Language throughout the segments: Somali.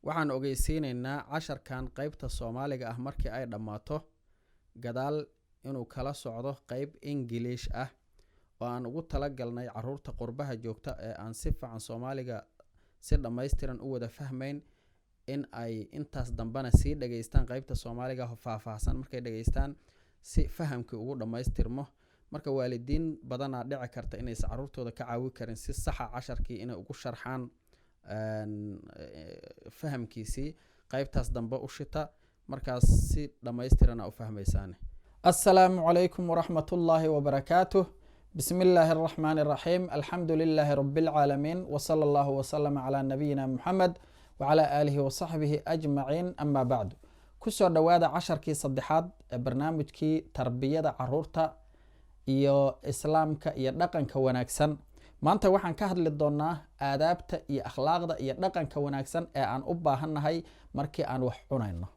Waxaan ogeysiineynaa casharkan qeybta Soomaaliga ah markii ay dhammaato gadaal inuu kala socdo qeyb Ingiliish ah oo aan ugu talagalnay caruurta qurbaha joogta ee aan si fiican Soomaaliga si dhammaystiran u wada fahmayn in ay intaas dambena sii dhageystaan qeybta Soomaaliga faahfaahsan. Markay dhageystaan si fahamkii ugu dhammaystirmo. Marka waalidiin badanaa dhici karta inaysan caruurtooda ka caawi karin si saxa casharkii inay ugu sharxaan fahamkiisii, qeybtaas dambe u shita, markaas si dhammaystirana u fahmaysaane. Assalaamu calaykum waraxmat ullaahi wabarakaatuh. Bismi illaahi araxmaani araxiim. Alxamdu lilaahi rabi alcaalamiin, wsala allahu wasalama calaa nabiyina Muxamed wacalaa aalihi wasaxbihi ajmaciin. Amaa bacdu, kusoo dhowaada casharkii saddexaad ee barnaamijkii tarbiyada caruurta iyo Islaamka iyo dhaqanka wanaagsan. Maanta waxaan ka hadli doonaa aadaabta iyo akhlaaqda iyo dhaqanka wanaagsan ee aan u baahannahay markii aan wax cunayno.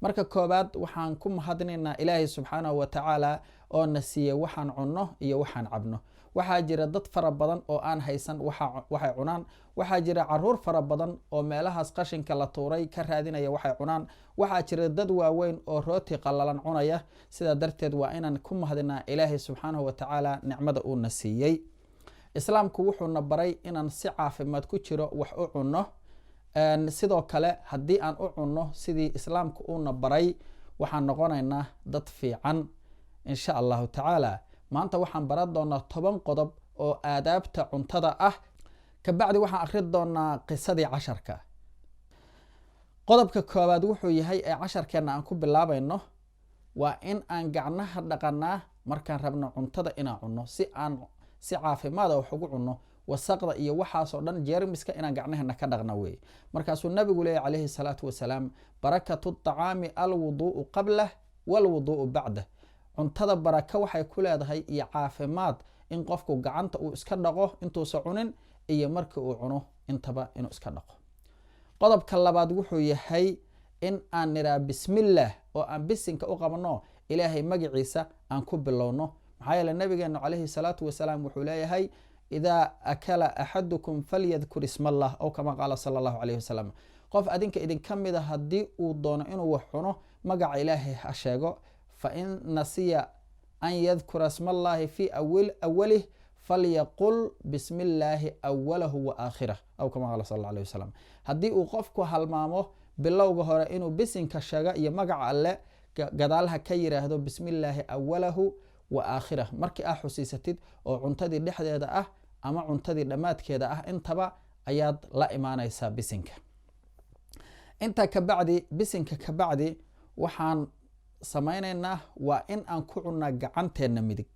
Marka koobaad, waxaan ku mahadinaynaa Ilaahay subxaanahu wa tacaala oo na siiyey waxaan cunno iyo waxaan cabno. Waxaa jira dad fara badan oo aan haysan waxay cunaan. Waxaa jira caruur fara badan oo meelahaas qashinka la tuuray ka raadinaya waxay cunaan. Waxaa jira dad waaweyn oo rooti qallalan cunaya. Sidaa darteed waa inaan ku mahadinaa Ilaahay subxaanahu wa tacaala nicmada uuna siiyey. Islaamku wuxuuna baray inaan si caafimaad ku jiro wax u cunno. Sidoo kale, haddii aan u cunno sidii Islaamku uuna baray, waxaan noqonaynaa dad fiican, insha Allahu tacaala. Maanta waxaan baran doonaa 10 qodob oo aadaabta cuntada ah. Kabacdi waxaan akhri doonaa qisadii casharka. Qodobka koowaad wuxuu yahay ee casharkeenna aan ku bilaabayno waa in aan gacnaha dhaqanaa markaan rabno cuntada inaan cunno, si aan si caafimaada wax ugu cunno. Wasaqda iyo waxaasoo dhan, jeermiska, inaan gacnaheena ka dhaqna weeye. Markaasuu Nabigu leeyahy calayhi salaatu wasalaam: "Barakatu aطacaami alwuduu'u qablah walwuduu'u bacdah." Cuntada baraka waxay ku leedahay iyo caafimaad in qofku gacanta uu iska dhaqo intuusa cunin iyo markii uu cuno intaba inuu iska dhaqo. Qodobka labaad wuxuu yahay in aan nidhaa "bismillaah" oo aan bisinka u qabno, Ilaahay magaciisa aan ku bilowno. Maxaa yeele, Nabigeenu calayhi salaatu wasalaam wuxuu leeyahay: "Idaa akala axadukum falyadkur isma Allah," aw kama qaala sala Allahu alayhi wasalam. Qof adinka idinka mida haddii uu doono inuu wax cuno, magaca Ilaahay ha sheego. "Fa in nasiya an yadkura isma Allahi fi awalih falyaqul bismi illaahi awalahu wa aakhirah," aw kama qaala sal alla alayh wasalam. Haddii uu qofku halmaamo bilowga hore inuu bisinka sheego iyo magaca Alle, gadaalha ka yiraahdo "bismi illaahi awalahu wa aakhirah". Markii aa xusiisatid oo cuntadii dhexdeeda ah ama cuntadii dhammaadkeeda ah intaba ayaad la imaanaysaa bisinka. Intaa kabacdi, bisinka kabacdi, waxaan samaynaynaa waa in aan ku cunnaa gacanteenna midig.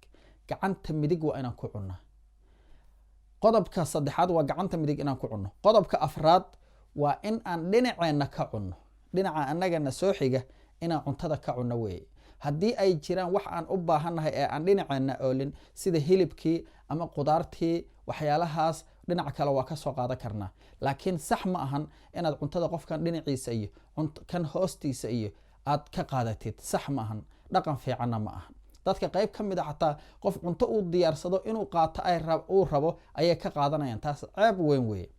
Gacanta midig waa inaan ku cunnaa. Qodobka saddexaad waa gacanta midig inaan ku cunno. Qodobka afraad waa in aan dhinaceenna ka cunno. Dhinaca annagana soo xiga inaan cuntada ka cunno weeye. Haddii ay jiraan wax aan u baahannahay ee aan dhinaceenna oolin, sida hilibkii ama qudaartii, waxyaalahaas dhinaca kale waa kasoo qaadan karnaa. Laakiin sax ma ahan inaad cuntada qofkan dhinaciisa iyo kan hoostiisa iyo aad ka qaadatid. Sax ma ahan, dhaqan fiicanna ma ahan. Dadka qayb ka mid a xataa qof cunto uu diyaarsado inuu qaato uu rabo ayay ka qaadanayaan. Taas ceeb weyn weeye.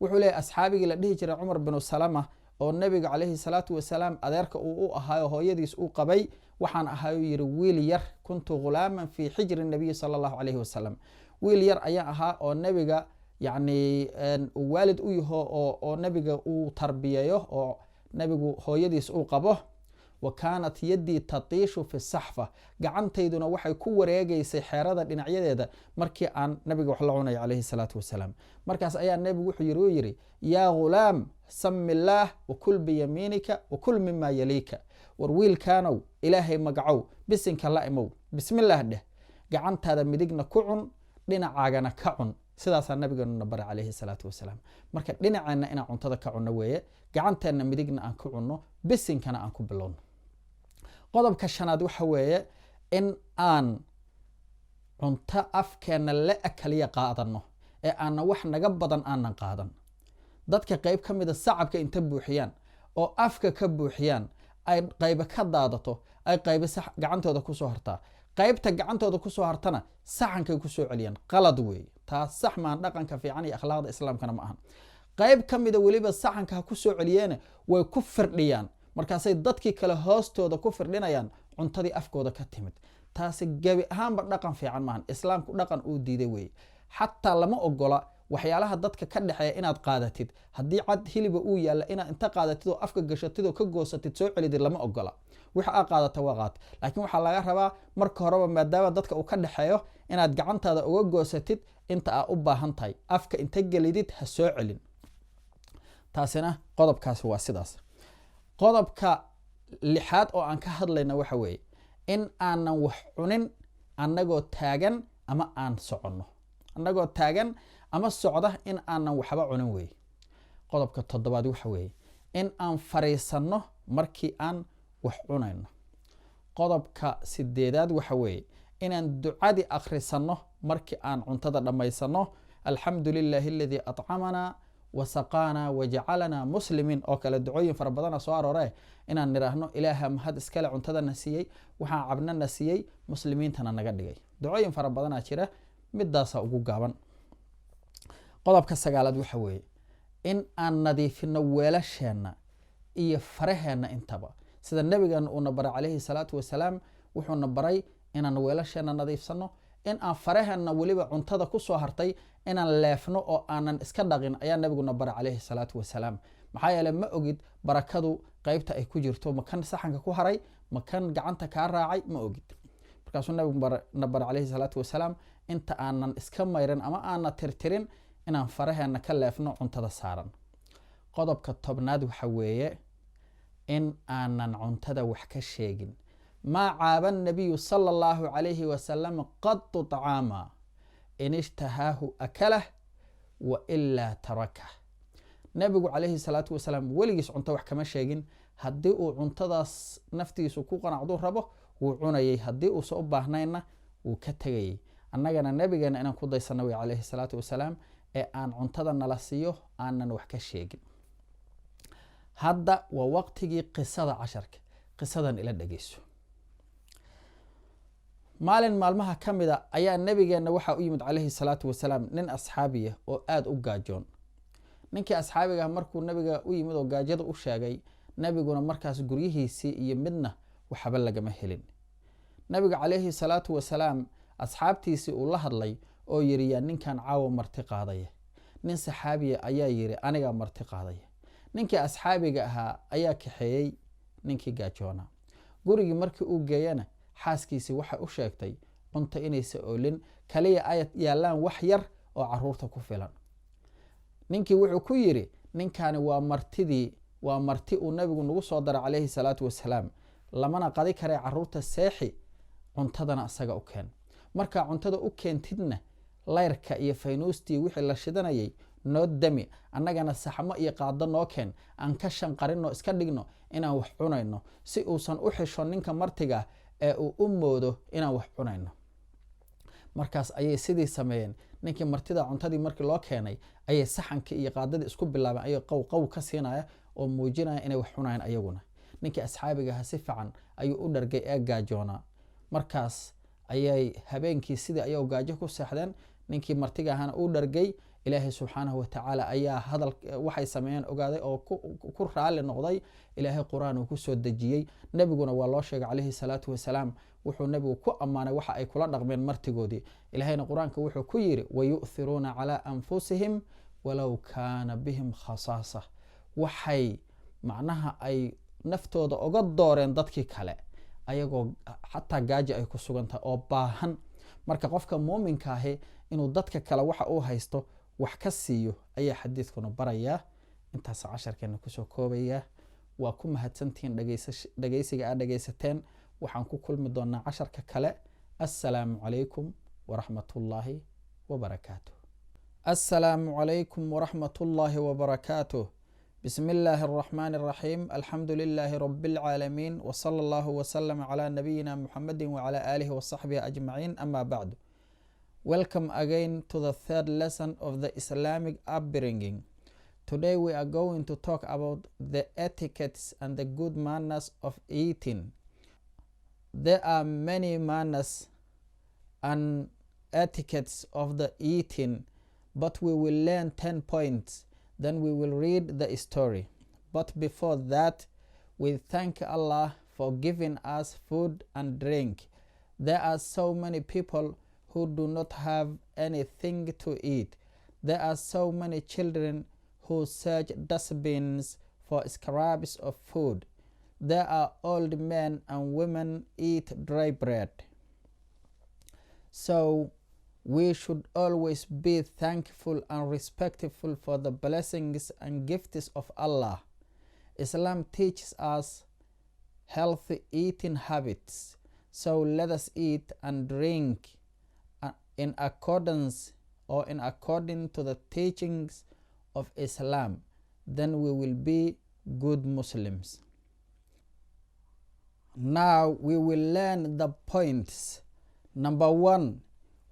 Wuxuu leeyahy asxaabigii la dhihi jiray Cumar binu Salama, oo Nabiga calayhi salaatu wasalaam adeerka uu u ahaayo, hooyadiis uu qabay: "Waxaan ahaayuu yihi wiil yar, kuntu ghulaaman fi xijri nabiyi sala Allahu calayhi wasalam." Wiil yar ayaan ahaa oo Nebiga yacni uu waalid u yaho oo Nebiga uu tarbiyeeyo oo Nebigu hooyadiis uu qabo. "Wa kaanat yaddii tatiishu fi saxfa." Gacantayduna waxay ku wareegaysay xeerada dhinacyadeeda markii aan Nabiga wax la cunayo calayhi salaatu wasalaam. Markaas ayaa Nebigu wuxuu yiri, uu yidhi: "Yaa ghulaam, sami illaah wakul biyamiinika wakul mima yaliika." War wiilkaanow, Ilaahay magacow, bisinka la imow, bismillaah dheh, gacantaada midigna ku cun, dhinacaagana ka cun. Sidaasaa Nabigeenuna baray calayhi salaatu wasalaam. Marka dhinaceenna inaan cuntada ka cunno weeye, gacanteenna midigna aan ku cunno, bisinkana aan ku bilowno. Qodobka shanaad waxa weeye in aan cunto afkeenna la kaliya qaadano ee aanan wax naga badan aanan qaadan. Dadka qeyb ka mida sacabka inta buuxiyaan oo afka ka buuxiyaan, ay qaybe ka daadato, ay qaybe gacantooda kusoo hartaa. Qaybta gacantooda kusoo hartana saxankay kusoo celiyaan. Qalad weeye taas, sax maahan, dhaqanka fiican iyo akhlaaqda Islaamkana ma ahan. Qayb ka mida weliba saxanka ha ku soo celiyeene, way ku firdhiyaan. Markaasay dadkii kale hoostooda ku firdhinayaan cuntadii afkooda ka timid. Taasi gebi ahaanba dhaqan fiican maahan. Islaamku dhaqan uu diiday weeye. Xataa lama ogola waxyaalaha dadka ka dhexeeya inaad qaadatid. Haddii cad hiliba uu yaalla, inaad inta qaadatid oo afka gashatid oo ka goosatid soo celidid lama ogola. Waxa aa qaadata waa qaata, laakiin waxaa laga rabaa marka horeba, maadaama dadka uu ka dhexeeyo, inaad gacantaada uga goosatid inta aa u baahan tahay. Afka inta gelidid ha soo celin. Taasina qodobkaasi waa sidaas. Qodobka lixaad oo aan ka hadlayna waxa weeye in aanan wax cunin annagoo taagan ama aan soconno. Annagoo taagan ama socda in aanan waxba cunin weeye. Qodobka toddobaad waxa weeye in aan fariisanno markii aan wax cunayno. Qodobka sideedaad waxa weeye inaan ducadii akhrisanno markii aan cuntada dhammaysanno: "Alxamdu lilaahi aladii acamana wasaqaana wajacalana muslimiin" oo kale. Ducooyin fara badana soo aroore inaan nidhaahno: "Ilaaha mahad iskale, cuntadana siiyey, waxaan cabnana siiyey, muslimiintana naga dhigay." Ducooyin fara badanaa jira, midaasa ugu gaaban. Qodobka sagaalaad waxa weeye in aan nadiifino weelasheenna iyo faraheenna intaba, sida nabigeena uuna baray calayhi salaatu wasalaam. Wuxuuna baray inaan weelasheenna nadiifsano, in aan faraheenna weliba cuntada kusoo hartay inaan leefno oo aanan iska dhaqin ayaa nabiguna baray calayhi salaatu wasalaam. Maxaa yeele, ma ogid barakadu qeybta ay ku jirto. Ma kan saxanka ku haray, ma kan gacanta kaa raacay? Ma ogid. Markaasuu nabigu na baray calayhi salaatu wasalaam inta aanan iska mayran ama aanan tirtirin inaan faraheena ka leefno cuntada saaran. Qodobka 10aad waxa weeye in aanan cuntada wax ka sheegin. "Maa caaba nabiyu sala allahu calayhi wasalam qatu طacaama, in ishtahaahu akalah wa ilaa tarakah." Nabigu calayhi salaatu wasalaam weligiis cunto wax kama sheegin. Haddii uu cuntadaas naftiisu ku qanacduu rabo, wuu cunayay. Haddii uusan u baahnaynna, wuu ka tegayay. Annagana nabigeena inaan ku daysano wey calayhi salaatu wasalaam, ee aan cuntada nala siiyo aanan wax ka sheegin. Hadda waa waqtigii qisada casharka. Qisadan ila dhegeyso. Maalin maalmaha ka mida ayaa nabigeenna waxaa u yimid calayhi salaatu wasalaam nin asxaabiya oo aada u gaajoon. Ninkii asxaabiga ah markuu nabiga u yimid oo gaajada u sheegay, nabiguna markaas guryihiisii iyo midna waxba lagama helin. Nabiga calayhi salaatu wasalaam asxaabtiisii uu la hadlay oo yidhi: "Yaa ninkan caawa marti qaadaya?" Nin saxaabiya ayaa yidhi: "Anigaa marti qaadaya." Ninkii asxaabiga ahaa ayaa kaxeeyey ninkii gaajoona. Gurigii markii uu geeyana, xaaskiisii waxay u sheegtay cunto inaysa oolin, kaliya ay yaallaan wax yar oo caruurta ku filan. Ninkii wuxuu ku yidhi: "Ninkani waa martidii, waa marti uu nabigu nagu soo daray calayhi salaatu wasalaam, lamana qadi karee caruurta seexi, cuntadana isaga u keen. Markaa cuntada u keentidna, layrka iyo faynuustii wixii la shidanayay noo dami, annagana saxmo iyo qaado noo keen, aan ka shanqarino, iska dhigno inaan wax cunayno, si uusan u xisho ninka martiga ee uu u moodo inaan wax cunayno." Markaas ayay sidii sameeyeen. Ninkii martida cuntadii markii loo keenay ayay saxankii iyo qaadadii isku bilaabeen, ayay qow qow ka siinaya oo muujinaya inay wax cunayaan ayaguna. Ninkii asxaabiga aha si fiican ayuu u dhargay ee gaajoonaa. Markaas ayay habeenkii sidii ayagoo gaajo ku seexdeen. Ninkii martiga ahana uu dhargay. Ilaahay subxaanahu watacaala ayaa hadal waxay sameeyeen ogaaday oo ku raali noqday. Ilaahay Qur-aan uu kusoo dejiyey. Nebiguna waa loo sheegay calayhi salaatu wasalaam. Wuxuu nebigu ku ammaanay waxa ay kula dhaqmeen martigoodii. Ilaahayna Qur-aanka wuxuu ku yidhi: "Wayu'thiruuna calaa anfusihim walow kaana bihim khasaasa." Waxay macnaha ay naftooda oga dooreen dadkii kale, ayagoo xataa gaaji ay ku sugan tahay oo baahan. Marka qofka muuminka ahi inuu dadka kale waxa uu haysto wax ka siiyo ayaa xadiidkuna barayaa. Intaas casharkeena kusoo koobaya. Waa ku mahadsantihiin dhegeysiga aad dhegeysateen. Waxaan ku kulmi doonaa casharka kale. Assalaamu calaykum waraxmat ullaahi wabarakaatuh. Assalaamu calaykum waraxmat ullaahi wabarakaatuh. بسم الله الرحمن الرحيم. الحمد لله رب العالمين، وصلى الله وسلم على نبينا محمد وعلى آله وصحبه أجمعين. أما بعد. Welcome again to the third lesson of the Islamic upbringing. Today we are going to talk about the etiquettes and the good manners of eating. There are many manners and etiquettes of the eating, but we will learn 10 points. Then we will read the story. But before that, we thank Allah for giving us food and drink. There are so many people who do not have anything to eat. There are so many children who search dustbins for scraps of food. There are old men and women eat dry bread. So we should always be thankful and respectful for the blessings and gifts of Allah. Islam teaches us healthy eating habits. So let us eat and drink in accordance or in according to the teachings of Islam. Then we will be good Muslims. Now we will learn the points. Number one,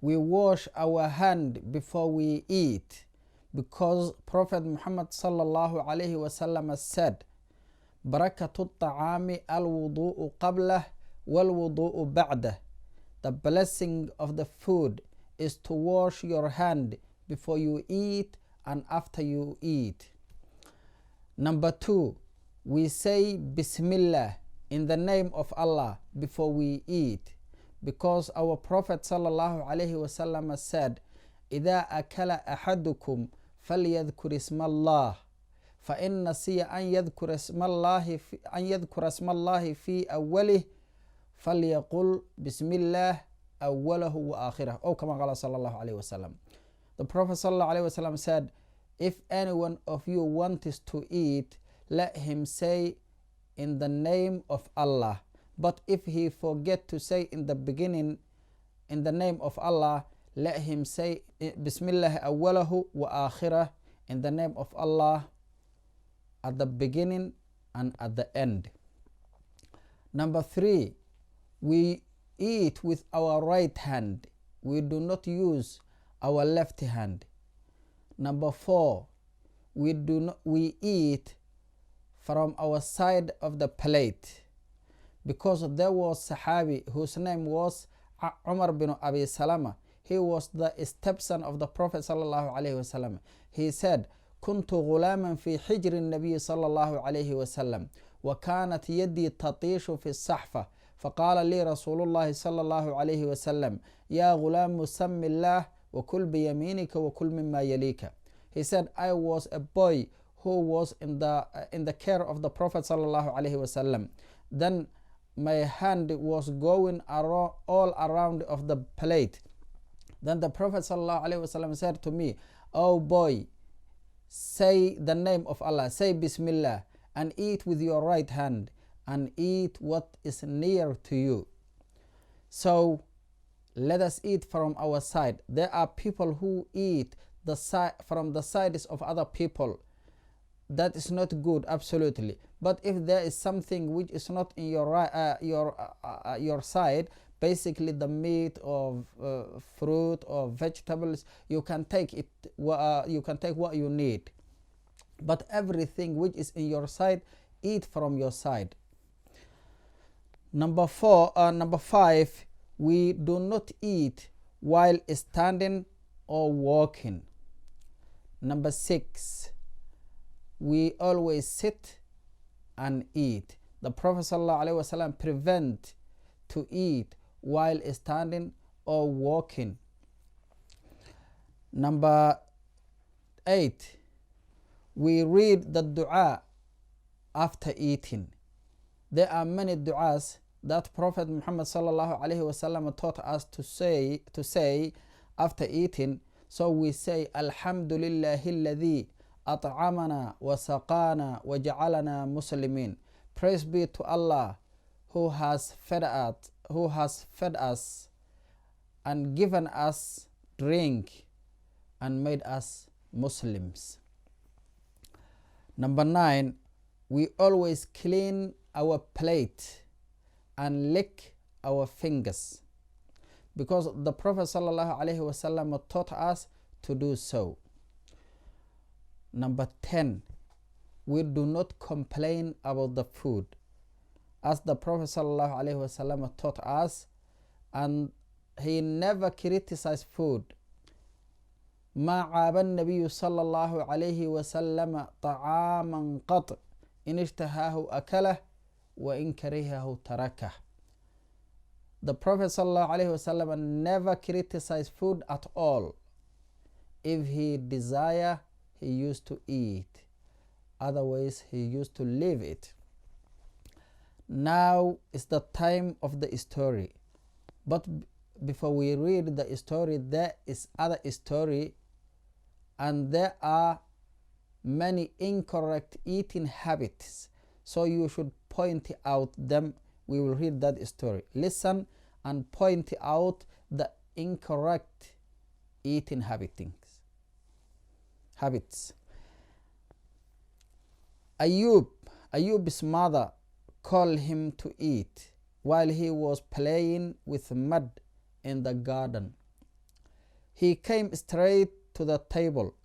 we wash our hand before we eat, because Prophet Muhammad sallallahu alaihi wasallam said, "بركة الطعام الوضوء قبله والوضوء بعده." The blessing of the food is to wash your hand before you eat and after you eat. Number two, we say Bismillah, in the name of Allah, before we eat, because our Prophet sallallahu alaihi wasallam said, "إذا أكل أحدكم فليذكر اسم الله فإن نسي أن يذكر اسم الله في أوله فليقل بسم الله أوله وآخره أو كما قال صلى الله عليه وسلم." The Prophet صلى الله عليه وسلم said, "If any one of you wants to eat, let him say in the name of Allah. But if he forget to say in the beginning in the name of Allah, let him say بسم الله أوله وآخره, in the name of Allah at the beginning and at the end." Number three, we eat with our right hand. We do not use our left hand. Number four, we do not we eat from our side of the plate, because there was Sahabi whose name was Umar bin Abi Salama. He was the stepson of the Prophet sallallahu alaihi wasallam. He said, كنت غلاما في حجر النبي صلى الله عليه وسلم وكانت يدي تطيش في الصحفة فقال لي رسول الله صلى الله عليه وسلم يا غلام سم الله وكل بيمينك وكل مما يليك. He said, "I was a boy who was in the care of the Prophet صلى الله عليه وسلم. Then my hand was going all around of the plate. Then the Prophet صلى الله عليه وسلم said to me, 'Oh boy, say the name of Allah, say Bismillah, and eat with your right hand and eat what is near to you.'" So let us eat from our side. There are people who eat the side from the sides of other people. That is not good, absolutely. But if there is something which is not in your side, basically the meat or fruit or vegetables, you can take it. You can take what you need. But everything which is in your side, eat from your side. Number four, number five, we do not eat while standing or walking. Number six, we always sit and eat. The Prophet صلى الله عليه وسلم prevent to eat while standing or walking. Number eight, we read the dua after eating. There are many du'as that Prophet Muhammad صلى الله عليه وسلم taught us to say after eating. So we say, الحمد لله الذي أطعمنا وسقانا وجعلنا مسلمين. Praise be to Allah who has fed us and given us drink and made us Muslims. Number nine, we always clean our plate and lick our fingers, because the Prophet صلى الله عليه وسلم taught us to do so. Number 10, we do not complain about the food, as the Prophet صلى الله عليه وسلم taught us, and he never criticized food. ما عاب النبي صلى الله عليه وسلم طعاما قط، إن اشتهاه أكله وإن كرهه تركه. The Prophet صلى الله عليه وسلم never criticized food at all. If he desire, he used to eat. Otherwise, he used to leave it. Now is the time of the story. But before we read the story, there is other story, and there are many incorrect eating habits. So you should point out them. We will read that story. Listen and point out the incorrect eating habits. Ayub's mother called him to eat while he was playing with mud in the garden. He came straight to the table,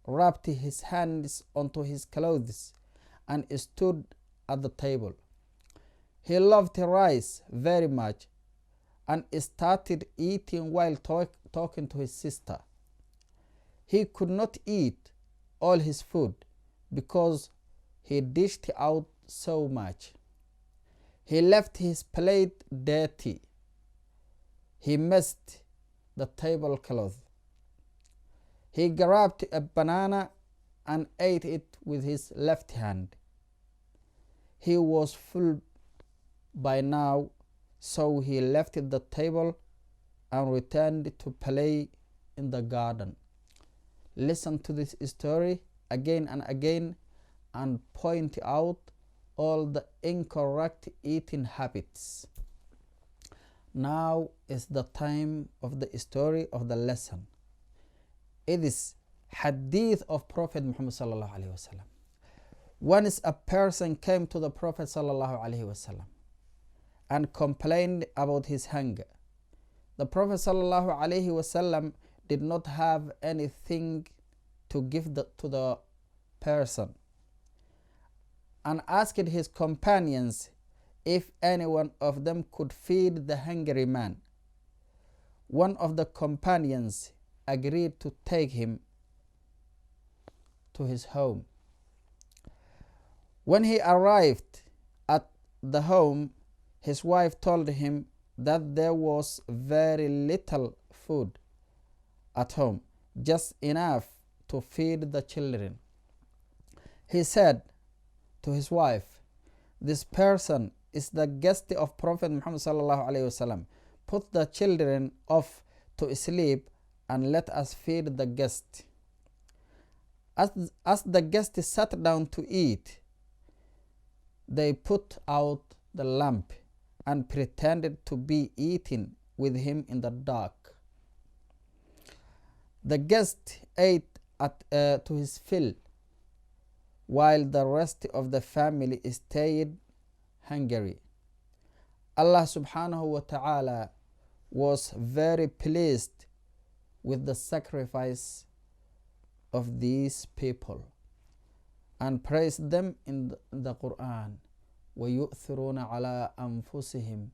wrapped his hands onto his clothes, and stood at the table. He loved rice very much and started eating while talking to his sister. He could not eat all his food because he dished out so much. He left his plate dirty. He messed the tablecloth. He grabbed a banana and ate it with his left hand. He was full by now, so he left the table and returned to play in the garden. Listen to this story again and again and point out all the incorrect eating habits. Now is the time of the story of the lesson. It is hadith of Prophet Muhammad صلى الله عليه وسلم. Once a person came to the Prophet صلى الله عليه وسلم and complained about his hunger. The Prophet صلى الله عليه وسلم did not have anything to give to the person and asked his companions if any one of them could feed the hungry man. One of the companions agreed to take him to his home. When he arrived at the home, his wife told him that there was very little food at home, just enough to feed the children. He said to his wife, "This person is the guest of Prophet Muhammad صلى الله عليه وسلم. Put the children off to sleep and let us feed the guest." As the guest sat down to eat, they put out the lamp and pretended to be eating with him in the dark. The guest ate to his fill, while the rest of the family stayed hungry. Allah سبحانه وتعالى was very pleased with the sacrifice of these people and praised them in the Quran. ويؤثرون على أنفسهم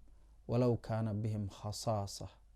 ولو كان بهم خصاصة.